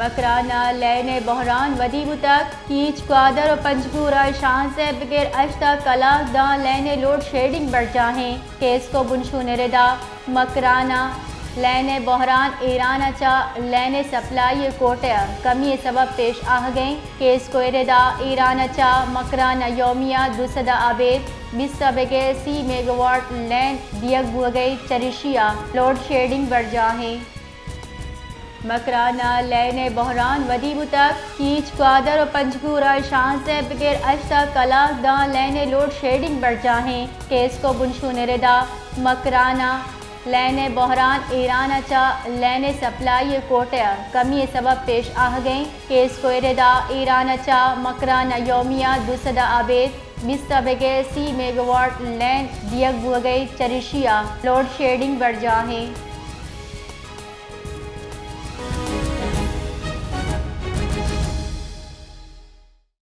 مکران ءَ لین ءِ بحران ودی بوتگ، کیچ، گوادر ءُ پنجگور ءَ شانزدہ بگر ہشت ءَ کلاگ داں لین ءِ لوڈ شیڈنگ برجاہیں۔ کیسکو بنشون ءِ ردا مکران ءَ لین ءِ بحران ایران ءَ چہ لین ءِ سپلائی ءِ کوٹہ ءَ کمی ءِ سبب پیش آہگیں۔ کیسکو ءِ ردا ایران ءَ چہ مکران ءَ یومیہ دو سد ءَ ابید بیست ءَ بگر سی میگاواٹ لین دیگ بوہگئی، چریشی ءَ لوڈ شیڈنگ برجاہیں۔ مکران ءَ لین ءِ بحران ودی بوتگ، کیچ، گوادر ءُ پنجگور ءَ شانزدہ بگر ہشت ءَ کلاگ داں لین ءِ لوڈ شیڈنگ برجاہیں۔ کیسکو بنشون ءِ ردا مکران ءَ لین ءِ بحران ایران ءَ چہ لین ءِ سپلائی ءِ کوٹہ ءَ کمی ءِ سبب پیش آہگیں۔ کیسکو ءِ ردا ایران ءَ چہ مکران ءَ یومیہ دو سد ءَ ابید بیست ءَ بگر سی میگاواٹ لین دیگ بوہگئی، چریشی ءَ لوڈ شیڈنگ برجاہیں۔